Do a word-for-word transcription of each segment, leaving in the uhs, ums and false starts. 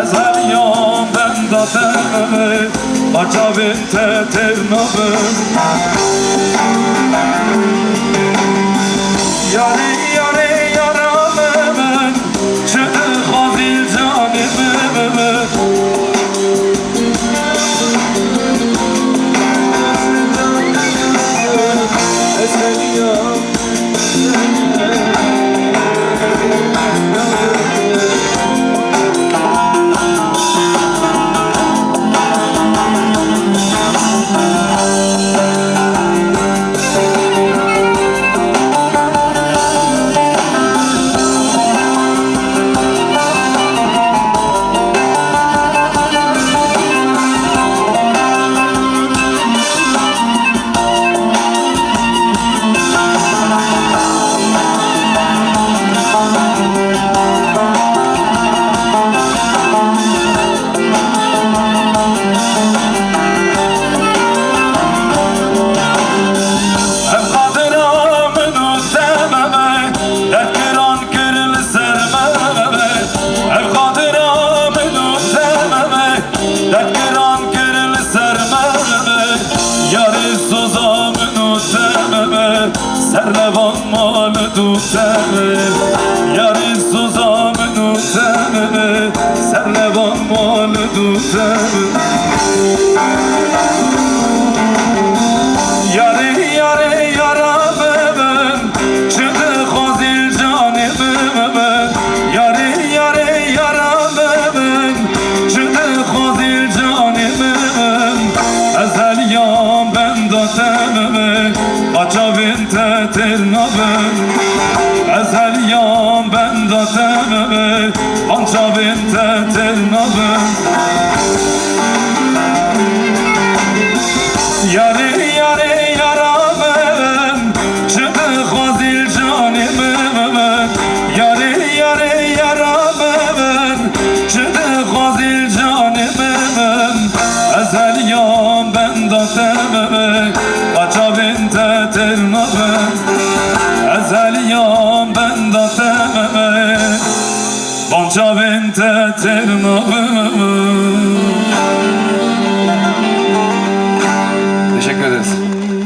Ez her yan benda te me, ba çavên te têr nabim. Yarê, yarê, yara me, çi dixwazî canê me. Ez her yan Ev xatira min û te me, derdgiran kir li ser me. Ev xatira min û te me, derdgiran kir li ser me. Yarê soza min û te me, ser levan mal û te me. Yarê soza min û te me, ser levan mal û te me. Yarê, yarê, yara me bin, çi dixwazî canê min. Yarê, yarê, yara me bin, çi dixwazî canê min. Ez her yan benda te me, ba çavên te têr nabim. Ez her yan benda te me, ba çavên te têr nabim. Yarê, yarê, yara me bin, çi dixwazî canê min. Yarê, yarê, yara me bin, çi dixwazî canê min. Ez her yan benda te me, ba çavên te têr nabim. Ez her yan benda te me, ba çavên te têr nabim. Teşekkür ederiz.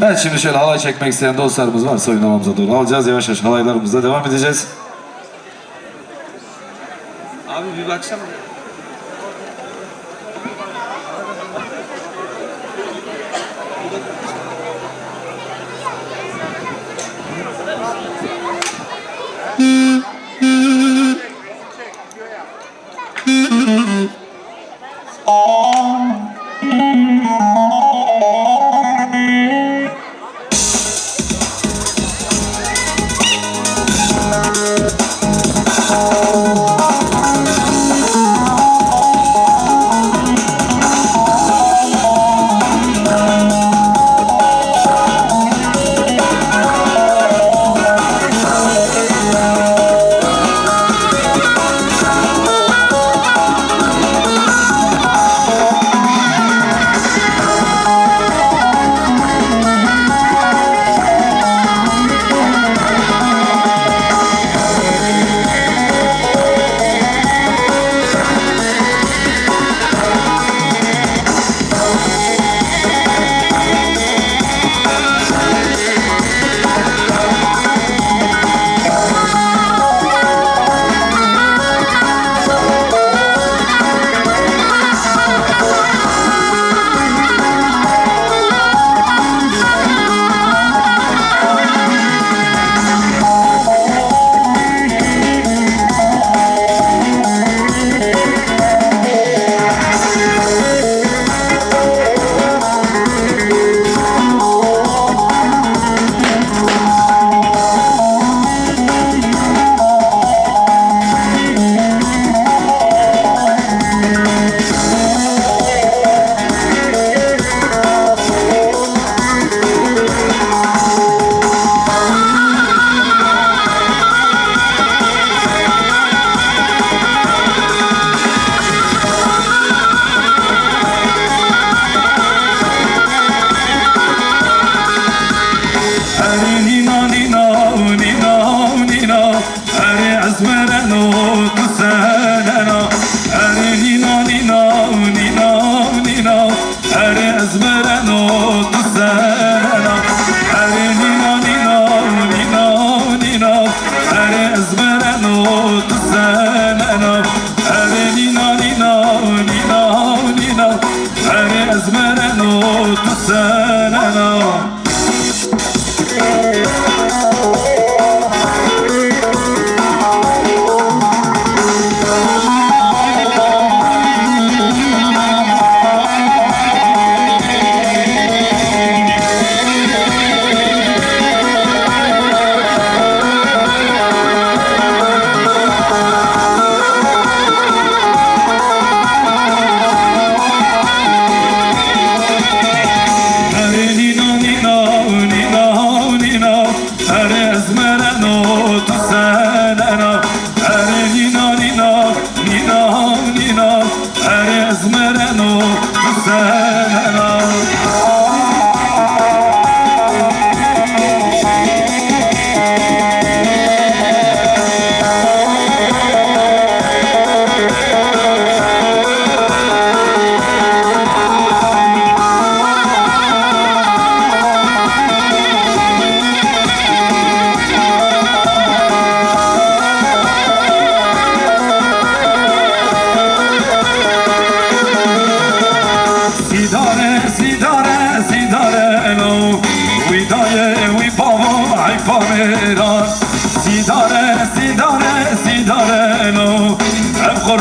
Evet, şimdi şöyle halay çekmek isteyen dostlarımız varsa oynamamıza doğru alacağız. Yavaş yavaş halaylarımıza devam edeceğiz. Abi bir baksana.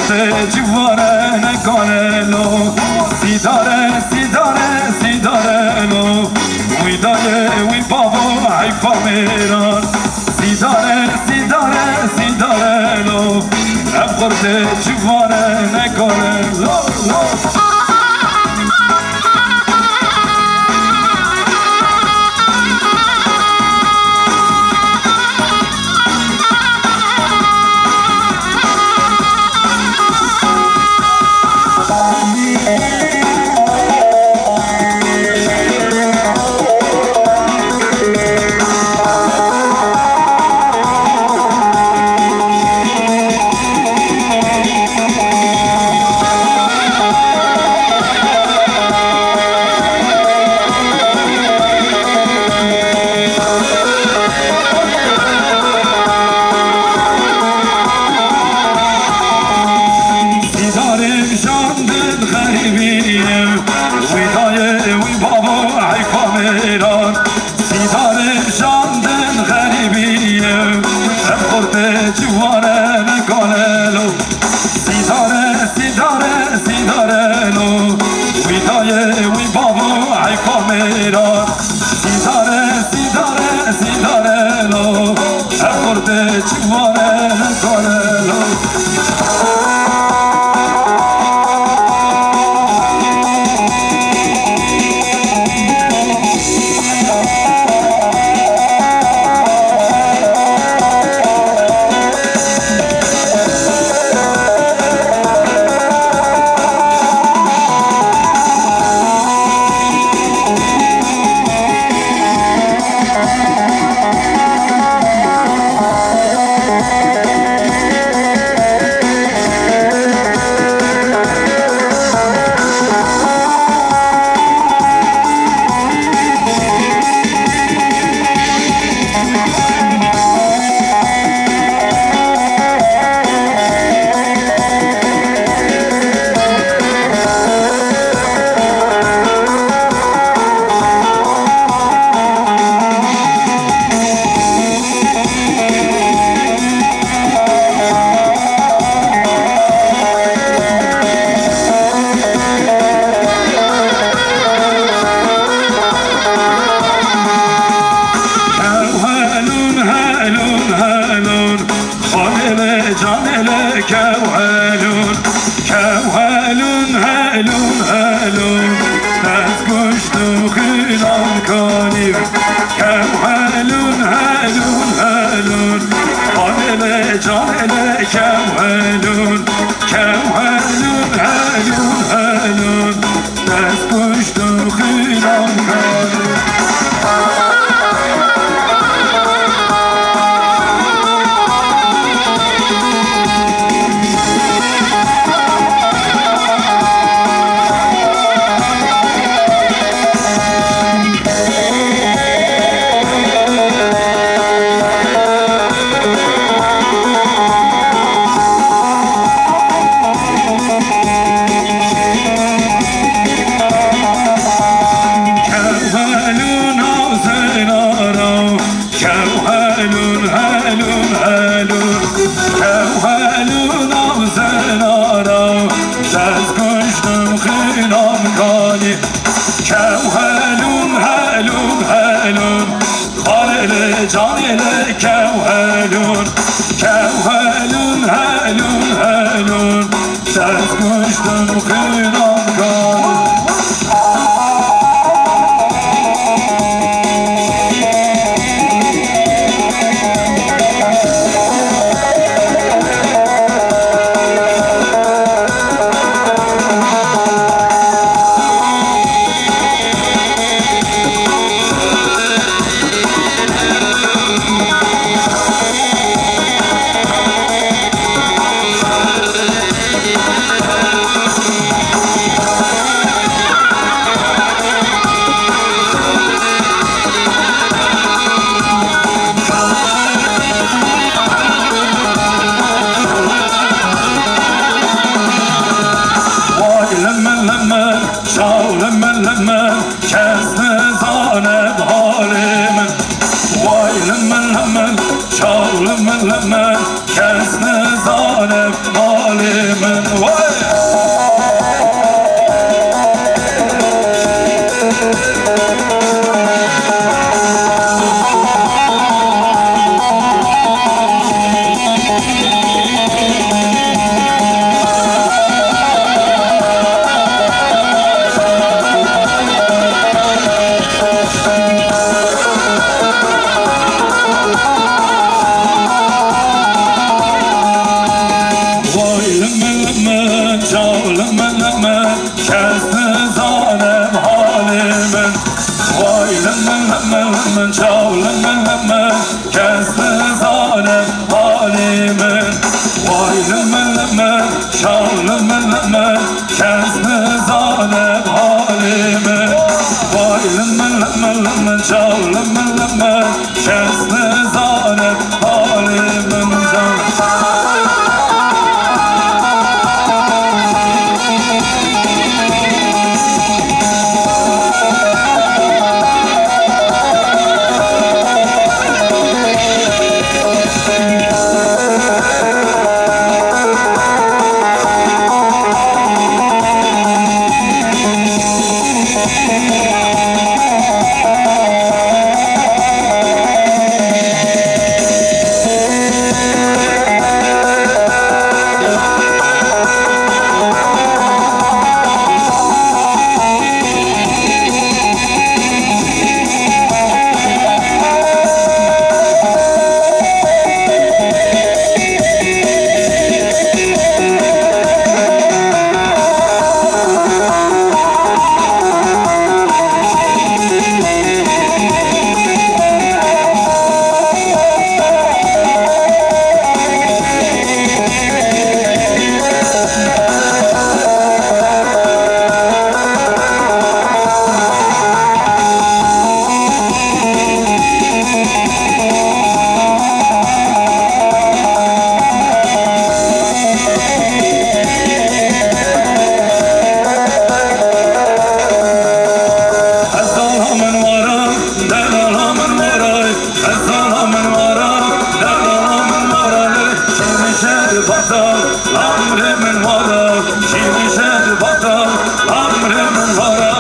Civare ne kalelo, sîdare, sîdare, sîdarelo. Wî dayê, wî bavo, heyfa mêran. Sîdare, sîdare, sîdarelo. Ev xurtê civare ne kalelo. Sîdarê mijandin xerîbî ye, wî dayê, wî bavo, heyfa mêran. Sîdarê mijandin xerîbî ye, ev xurtê civare ne kalelo. Sîdare, sîdare, sîdarelo. Wî dayê, wî bavo, heyfa mêran. Sîdare, sîdare, sîdarelo. Ev xurtê civare ne kalelo. Kew helûn, helûn, helûn. Xanê lê canê lê kew helûn. Kew helûn, helûn, helûn. Dest goşt û xîlan kanî. Kew helûn, helûn, helûn. Xanê lê canê lê kew helûn. Kew helûn, helûn, helûn. Dest goşt û xîlan kanî. Kew helûn a zenara, kew helûn, helûn, helûn. Kew helûn a zenara, dest goşt û xîlan kanî. Kew helûn, helûn, helûn. Xanê lê canê lê kew helûn. Kew helûn, helûn, helûn. Dest goşt û xîlan kanî. Kes nizane halê min. Vay lim min, lim min, lim min, çaw lim min, lim min. Kes nizane halê min. Vay lim min, lim min, çaw lim min, lim min. Kes nizane halê min. Vay lim min, lim min, lim min, çaw lim min, lim min. Kes nizane halê min can. Hezdana min wara, delala min wara, hezdana min wara, delala min wara, lê şîrî şerbata, amrê min wara, şîrî şerbata, amrê min wara.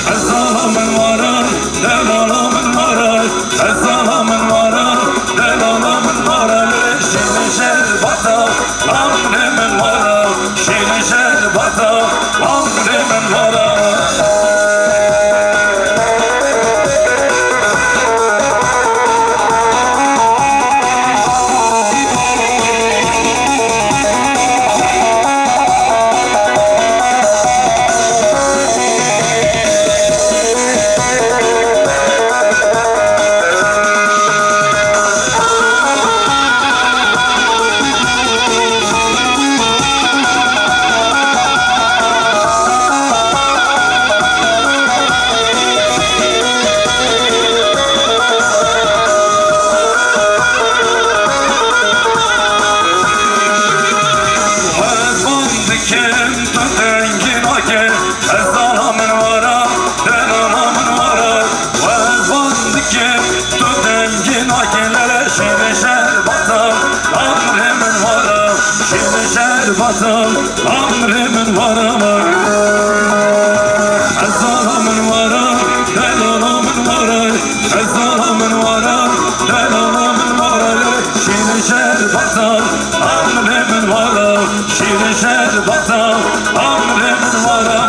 Hezdana min wara, delala min wara, hezdana min wara, delala min wara, lê şîrî şerbata, amrê min wara, şîrî şerbata, amrê min wara. Hevan dikim tu dengî nake, hezdana min wara, delala min wara. Hevan dikim tu dengî nake, lele şîrî şerbata, amrê min wara, şîrî şerbata, amrê min wara. Hezdana min wara, delala min wara, hezdana min wara, delala min wara, lele şîrî şerbata, amrê min wara, şîrî şerbata, amrê min wara.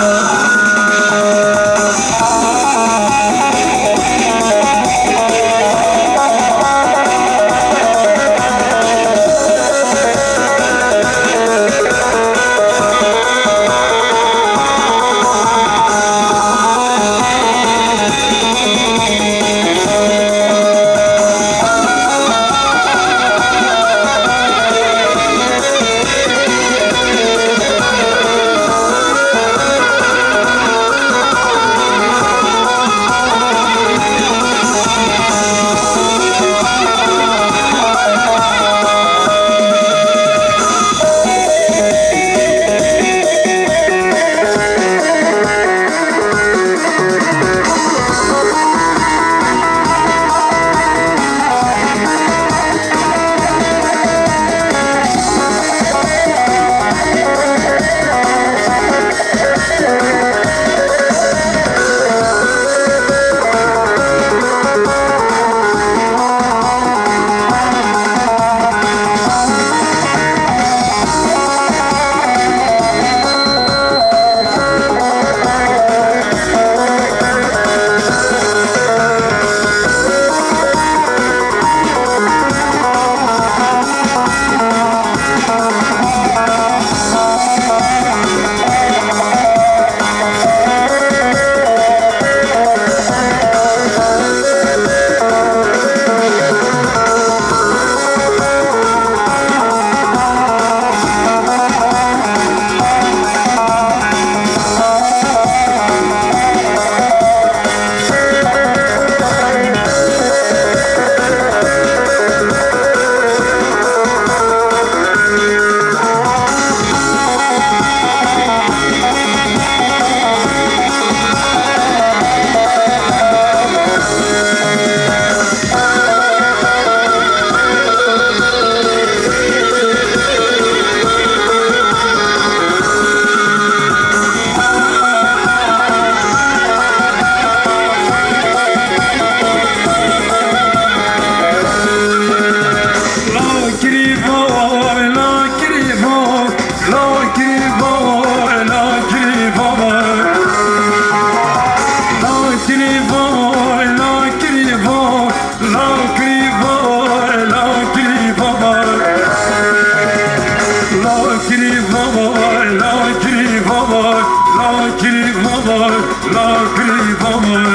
Vay, la kirî vay, la kirî vay, la kirî vay.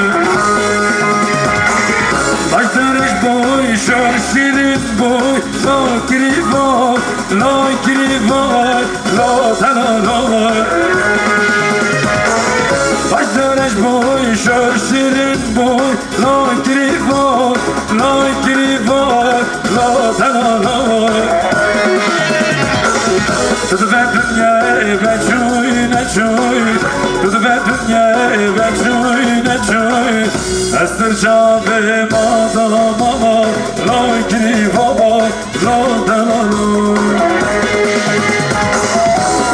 Baş derij boy, şer şirin boy, la kirî vay, la kirî vay, la dela la vay. Baş derij boy, şer şirin boy, la kirî vay, la kirî vay, la dela la vay. Tu dibe dinyayê ve çûy ne çûy, tu dibe dinyayê ve çûy ne çûy. Ez dir çavê ma da mama, la kirî vay, la dela la.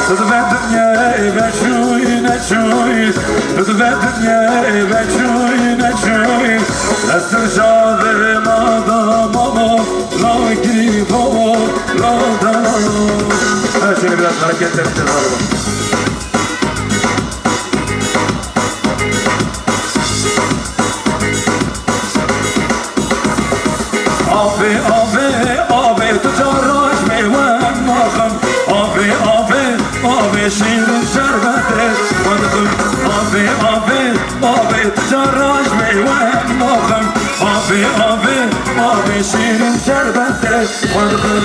Tu dibe dinyayê ve çûy ne çûy, tu dibe dinyayê ve çûy ne çûy. Ez dir çavê ma da mama, la kirî vay, la dela la. Evet, şöyle biraz hareketler yapacağız galiba. Avê, avê, avê, tu caraj mêwen naxim. Avê, avê, avê, şîrin şerbetê xwe dixwim. Avê, avê, avê, tu caraj mêwen naxim. Avê, avê, avê, şîrin şerbetê xwe dixwim.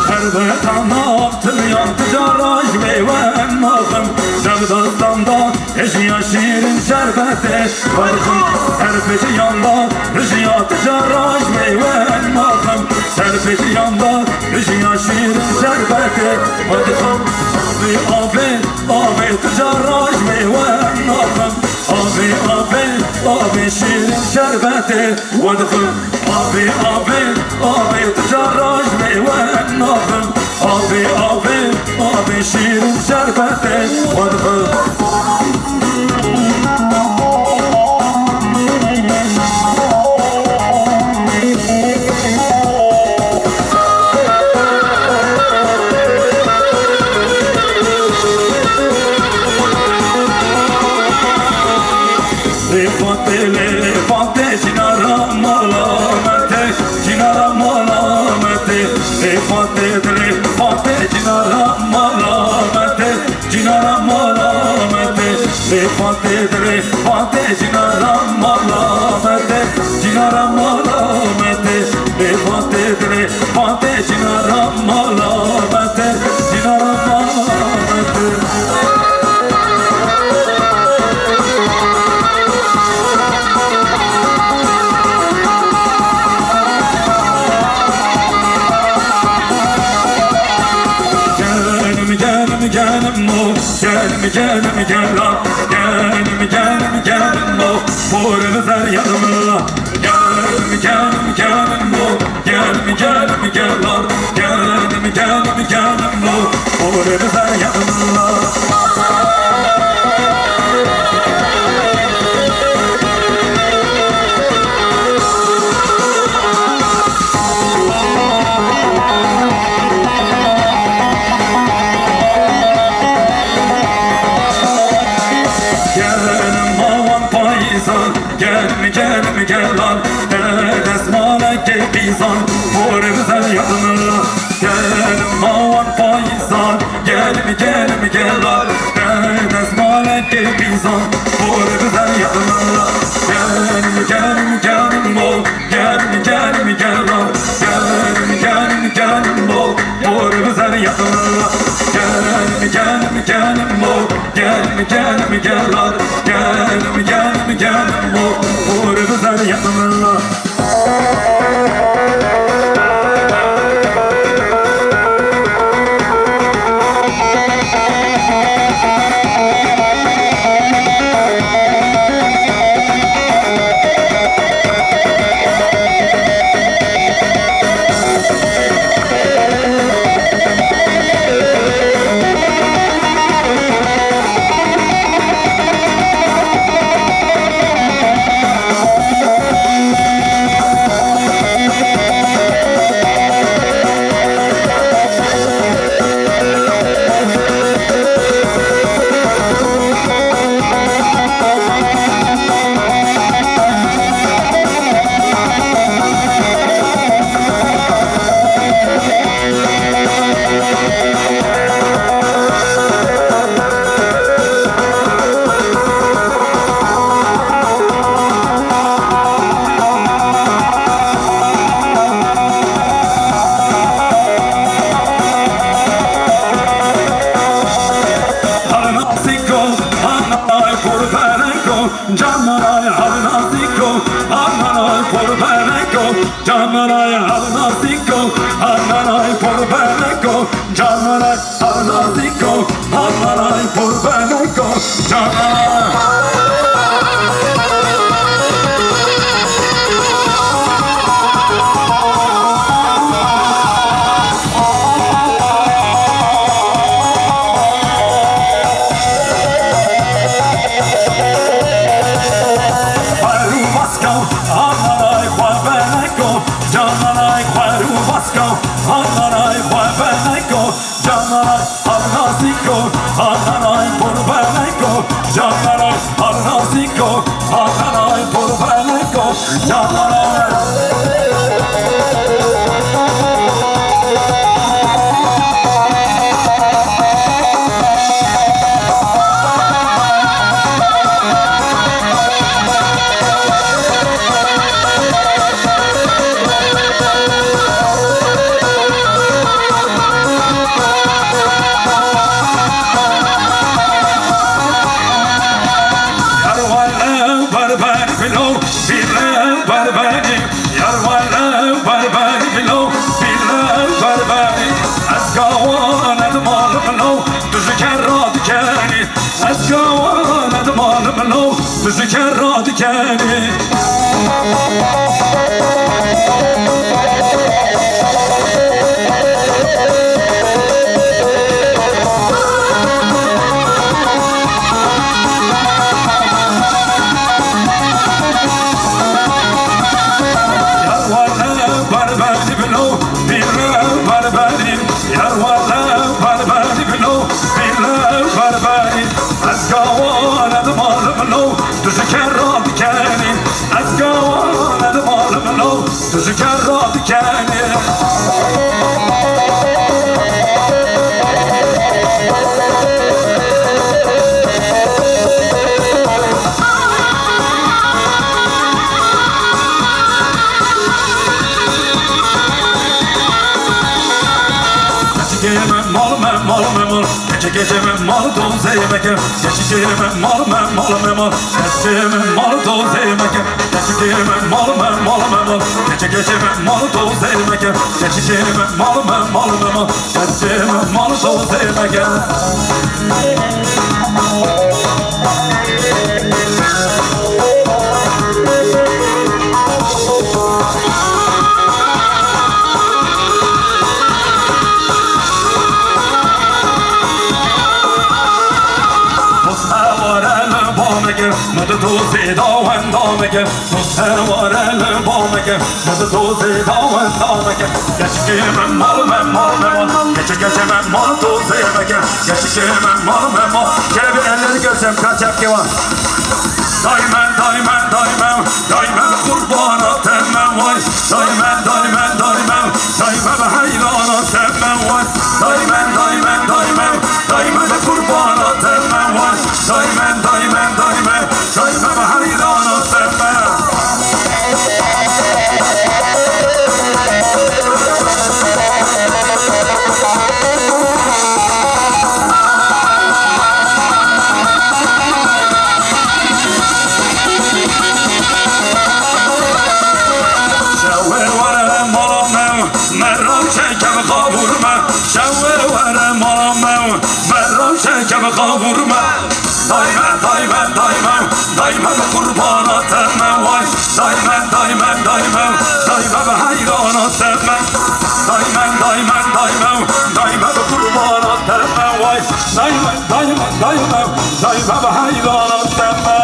Şerbeta nav tiliyan tu cara ji mêwen naxim. Sevdastan da Rijiya şîrin şerbetê xwe dixwim. Ser pêşiyan da rijiya tu cara ji mêwen naxim. Ser pêşiyan da rijiya şîrin şerbetê xwe dixwim. Avê, avê, avê, tu cara ji mêwen naxim. Avê, avê, avê, şîrin şerbetê xwe dixwim. Avê, avê, avê, tu cara ji mêwen naxim. Avê, avê, avê, şîrin şerbetê xwe dixwim. Lê Fatê, lê Fatê, cînara mala me tê, cînara mala me tê. Lê Fatê, lê Fatê, cînara mala me tê, cînara mala me tê. Lê Fatê, lê Fatê, cînara mala me tê, cînara mala me tê. Lê Fatê, lê Fatê, cînara mala me tê, cînara mala me tê. Genim, genim, genim o, genim, genim, gel al. Genim, genim, genim o, borimi ver yanıma. Genim, genim, genim o, genim, genim, gel al. Genim, genim, genim o, borimi ver yanıma. Genim mawan payîzan, genim, genim, gel al. Te destmalekê qîzan, borê bizer yadimla. Genim mawan payîzan, genim, genim, gel al. Te destmalekê qîzan, borê bizer yadimla. Genim, genim, genim o. Genim, genim, genim, genim, genim, genim, o, mor bizer yadımla. Genim, genim, genim, o, genim, genim, genim, genim, o, mor bizer yadımla. Arnazîko, Ananay qurbaneko, Cananay. Xwer û baska, Ananay xwe beneko, Cananay xwer û baska, Ananay xwe beneko. Cananay arnazîko, Ananay qurbaneko, Cananay arnazîko, Ananay qurbaneko, Cananay. Yar wele berber bilo, bile berberi. Yar wele berber bilo, bile berberi. Ez gawan ed mal milo, tu ji ker radikenî. Ez gawan ed mal milo, tu ji ker radikenî. Yar wele berberî bilo, bîle berberî. Yar wele berberî bilo, bîle berberî. Ez gawan ed mal milo, tu ji ker radikenî. Ez gawan ed mal milo, tu ji ker radikenî. Keçikê me mal me, mal me mal. Keçikê me mal dozê me ke. Keçikê me mal me, mal me mal. Keçikê me mal dozê me ke. Keçikê me mal me, mal me mal. Keçikê me mal dozê me ke. Keçikê me mal me, mal me mal. Keçikê me mal dozê me ke. Heware li ba me ke, me di dozê da wenda me ke. Heware li ba me ke, me di dozê da wenda me ke. Keçikê me mal me, mal me mal. Keçe keçe me mal dozê me ke. Keçikê me mal me mal. Şöyle bir elleri görsem, kaç yapke var. Dayme, dayme, dayme, dayme bi qurbana te me vay. Dayme, dayme, dayme, dayme bi heyrana te me vay. Dayme, dayme, dayme, dayme bi qurbana te me vay. Dayme, dayme, dayme, dayme bi heyrana te me. Şewê were mala me, me rewşeke bi qavûr me. Şewê were mala me, me rewşeke bi qavûr me. Dayme, dayme, dayme, dayme bi qurbana te me way. Dayme, dayme, dayme, dayme bi heyrana te me. Dayme, dayme, dayme, dayme bi qurbana te me way. Dayme, dayme, dayme, dayme bi heyrana te me.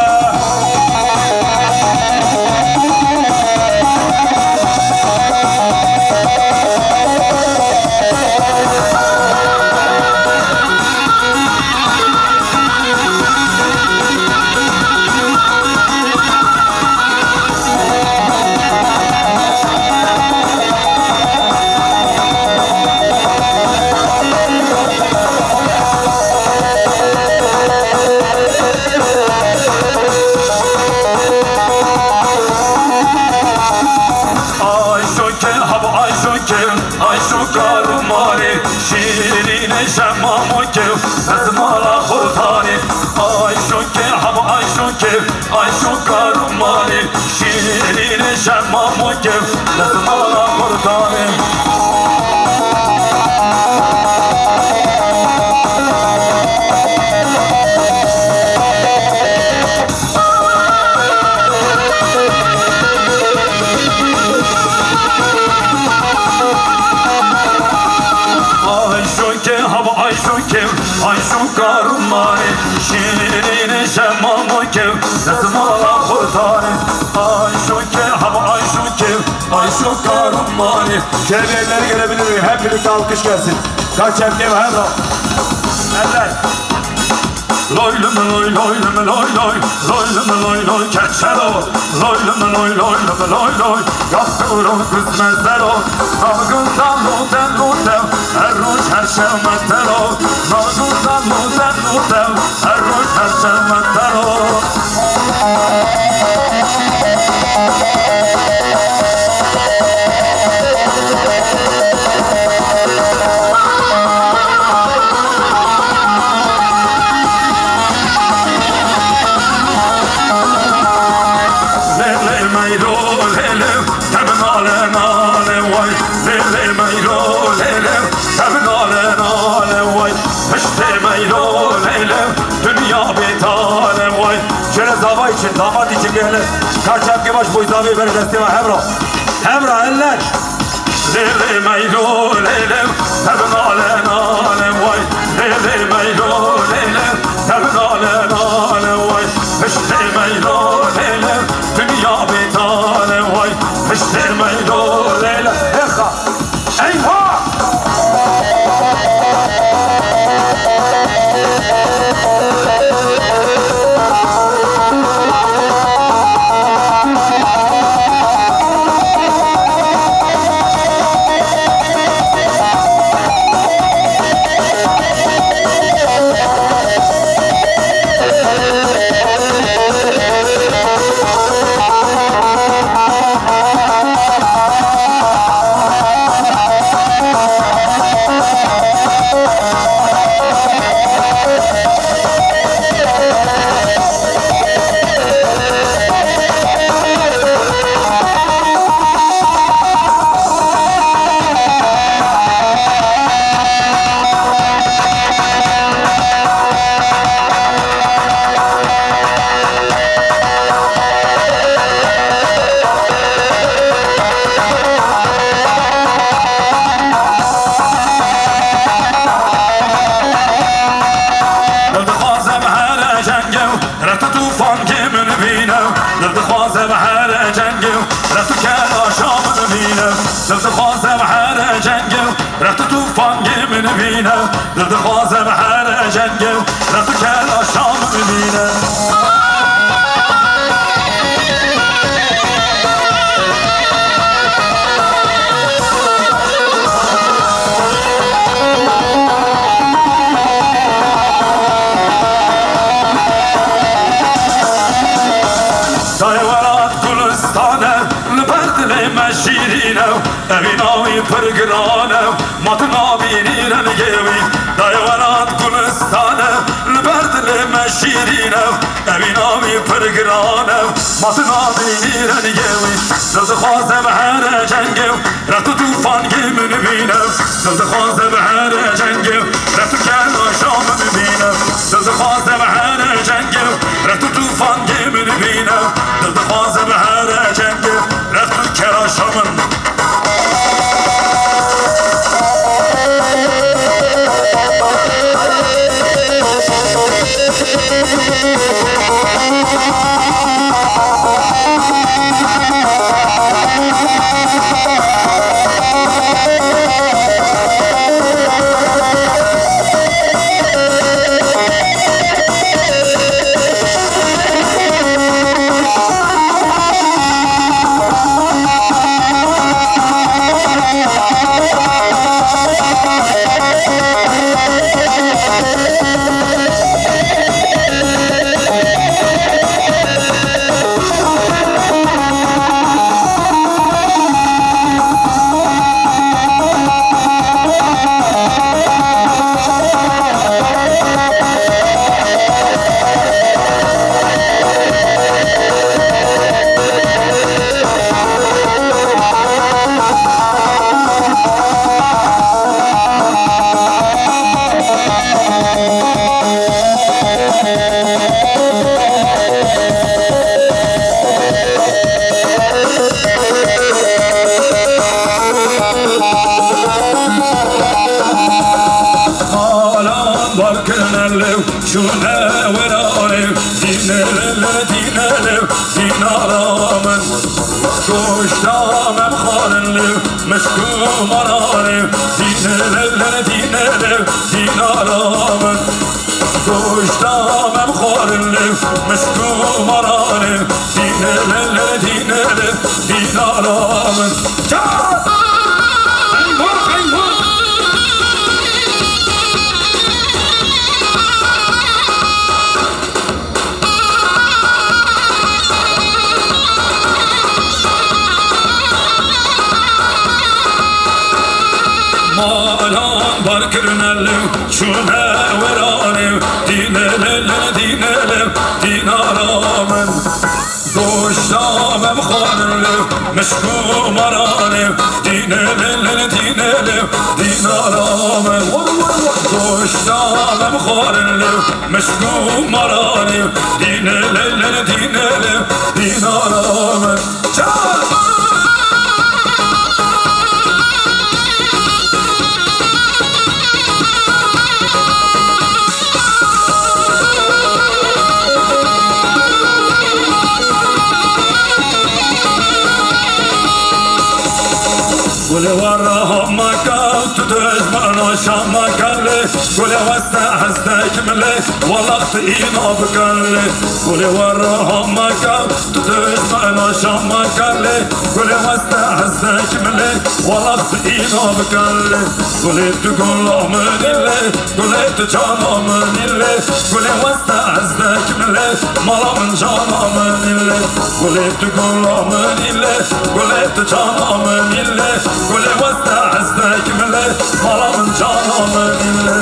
Ayşoke, hab Ayşoke, Ayşoka Rumanî, şîrîne şemamokê, ez mala xurtanî. Ayşoke, hab Ayşoke, Ayşoka Rumanî, şîrîne şemamokê, ez mala xurtanî. Karûmanê, şîrînê şema mokev, destmala xurtanê. Ayşoke, hema Ayşoke, Ayşo Karûmanê. Şöyle bir elleri gelebilir miyim? Hep birlikte alkış gelsin. Kaç erkeğe var? Eller. Loy lım loy, loy lım loy loy, loy lım loy loy, keçelo. Loy lım loy, loy lım loy loy, yastığım kızmezler o. Nalgın da loten loten, her roş her şey meter o. Nalgın da loten loten, her roş her şey meter o. Lê lê meylo lê lê, tev nale nale way. Lê lê meylo lê lê, tev nale nale way. Piştê meylo lê lê, dünya bêtale way. Şöyle zava için, damat için bir elle. Kaç çapke baş boy zavê ber destê me hemra. Hemra eller. Lê lê meylo lê lê, tev nale nale way. Lê lê meylo lê lê, tev nale nale way. Piştê meylo lê lê, dünya bêtale way. Piştê meylo lê lê. Exa. Eyvah! Dil dixwazim here cengê û rextu tûfankê min bîne. Dil dixwazim here cengê û rextu kelaşa min bîne. Dil dixwazim here cengê û rextu tûfankê min bîne. Dil dixwazim here cengê û rextu kelaşa min bîne. Dayê welat gulistane, li ber dilê me şîrîn e, evî navî pir giran e, ma tu nabînî rengê wî. Dayê welat gulistane, li ber dilê me şîrîn e, evî navî pir giran e, ma tu nabînî rengê wî. Dil dixwaze bi here cengê û rextu tûfankê min bîne. Dil dixwaze bi here cengê û rextu kelaşa min bîne. Dil dixwaze bi here cengê û rextu tûfankê min bîne. Dil dixwaze bi here cengê û rextu kelaşa min. Lew çûne wêranê, dîne le le dîne lew, dînara min. Goşta me bixwarin lew, mişk û maranê, dîne le le dîne lew, dînara min. Goşta me bixwarin lew, mişk û maranê, dîne le le dîne lew, dînara min. Çal! Qeymur, qeymur! Malan bar kirine lew, çûne wêranê, dîne le le dîne lew, dînara min. Goşta me bixwarin lew, mişk û maranê, dîne le le dîne lew, dînara min. Goşta me bixwarin lew, mişk û maranê, dîne le le dîne lew, dînara min. Çal! Gulê we reha meke, tu dijmena şa meke lê. Gulê weste hezdek milê, walax tu îna bikin lê. Gulê we reha meke, tu dijmena şa meke lê. Gulê weste hezdek milê, walax tu îna bikin lê. Gulê tu gula min î lê, gulê tu cana min î lê. Gulê weste hezdek milê, mala min cana min î lê. Gulê tu gula min î lê, gulê tu cana min î lê. Gulê weste hezdek milê, mala min cana min î lê.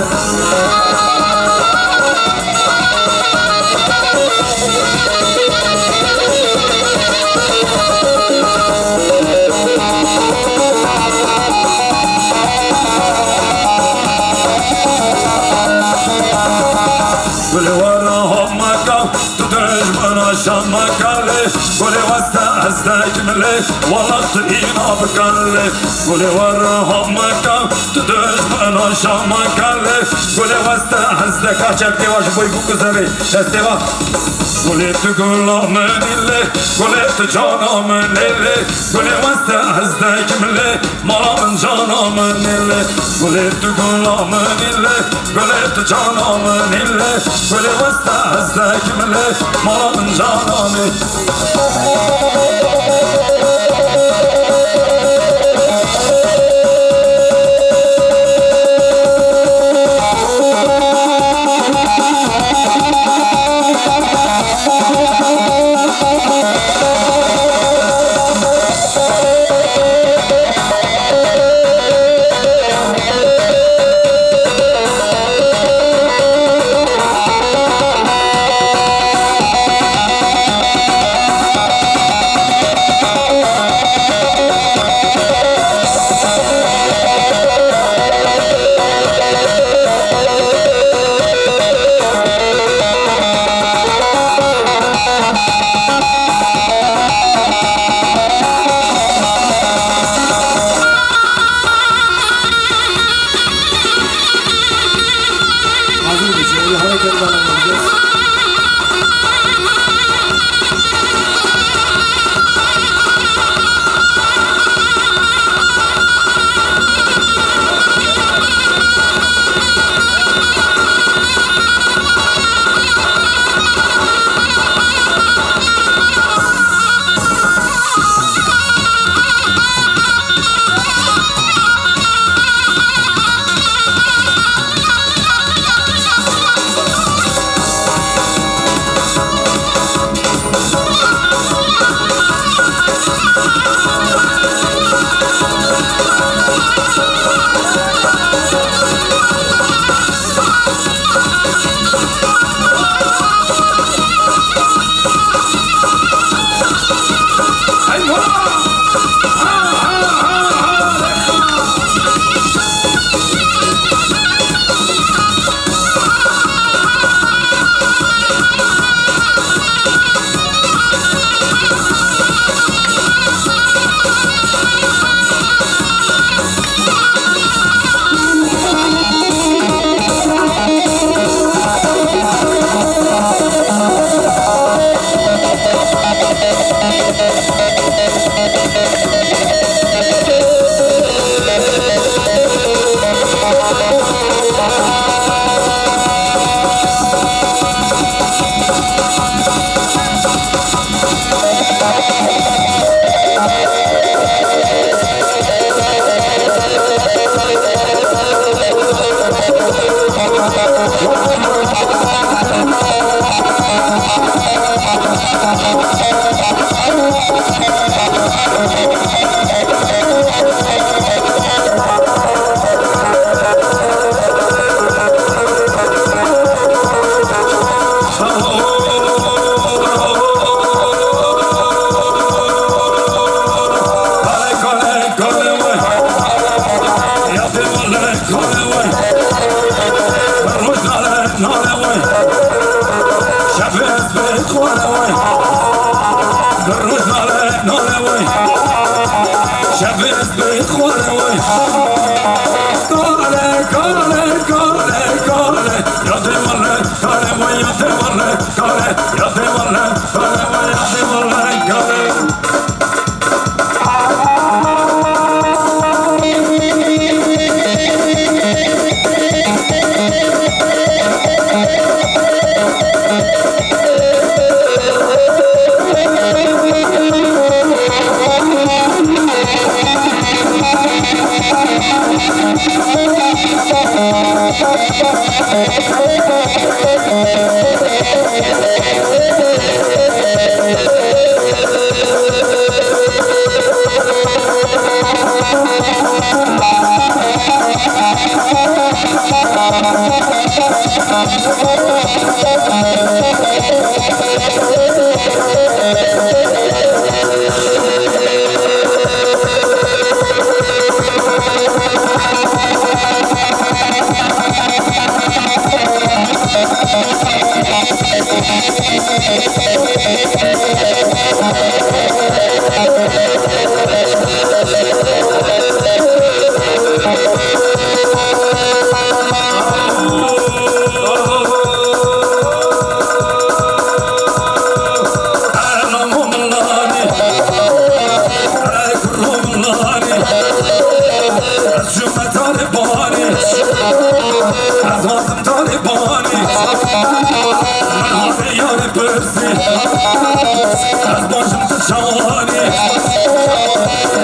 Gulê we reha meke, tu dijmena şa meke lê. Gulê weste hezdek milê, walax tu îna bikin lê. Gulê we reha meke, tu dijmena şa meke lê. Gulê weste hezdeka çepkê wa ji bo bûk û zerê. Destê wa. Gulê tu gula min î lê, gulê tu cana min î lê. Gulê weste hezdek milê, mala min cana min î lê. Gulê tu gula min î lê, gulê tu cana min î lê. Gulê weste hezdek milê, mala min cana min. Hazır mısın? Öyle hareketlerle yapacağız. Şevê ez bê xwarê wê. Kale, kale, kale, kale. Yadê wale, kale wê, yadê wale, kale. Yadê wale, kale wê, yadê wale, kale. Talibanî, ez hatim Talibanî. Min hate yarê pirsî, ez bajim tu çawanî.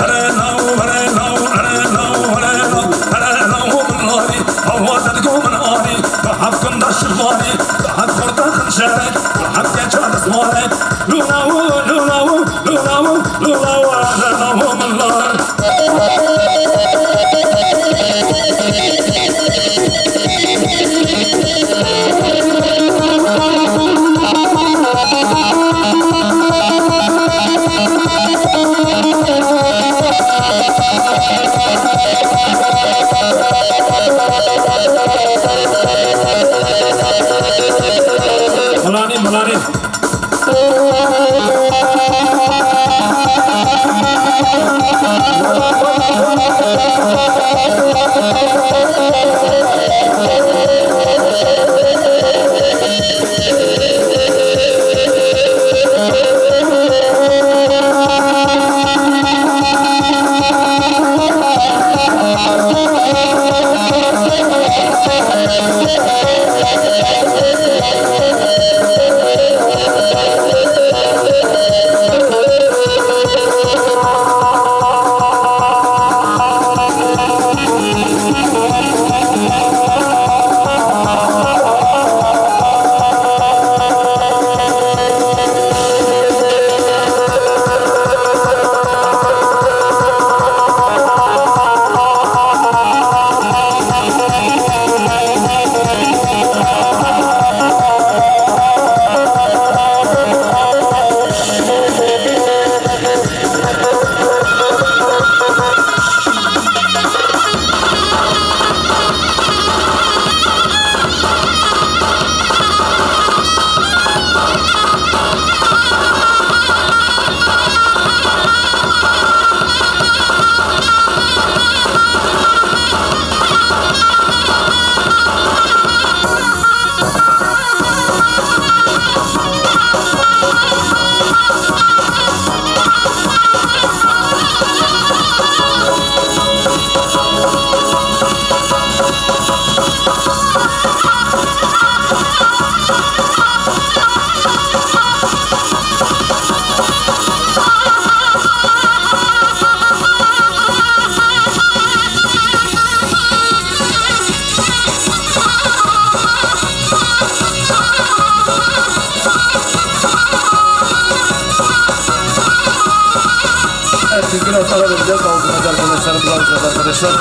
Here law, here law, here law, here law, here law min anî. Awaze digo min anî. Bi heft gunda şirvanî, bi heft xorta xincerek, bi heft genca destmarek. Lû law, lû law, lû law, lû law, here law min anî. Milanî, milanî. Biraz ara vereceğiz. Daha uzun arkadaşlarımız alacağız arkadaşlar.